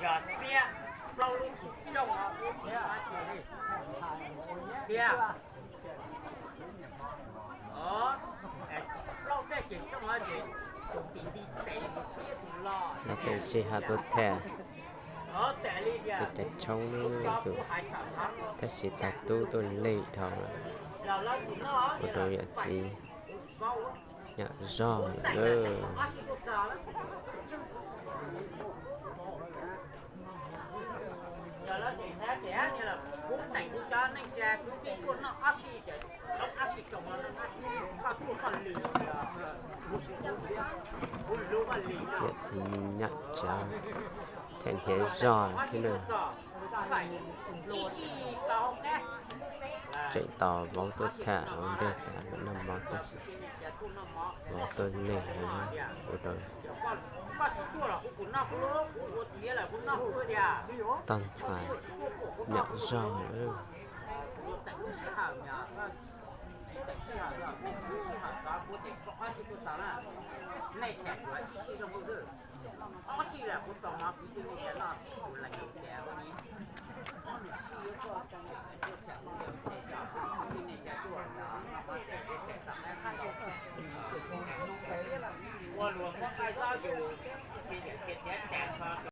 Xiab plaub lub ces tsoo os, thiab plaub tej ces tsoo os ces tus tim nti tes mus xiab tus los. Los tus sij hawm tuaj tham, tus cov tshoob tus, tab sis tag tub tuaj lej dhau lawm, ua rau yawm txiv nyam zog lawm. Yawm txiv nyam tsav, them hniav zog thiab na. Tseem tos vauv tuaj tham ua ntej tas mam noj mov tab sis vauv tuaj lej heev ua rau tag ntxhais nyam zog lawm.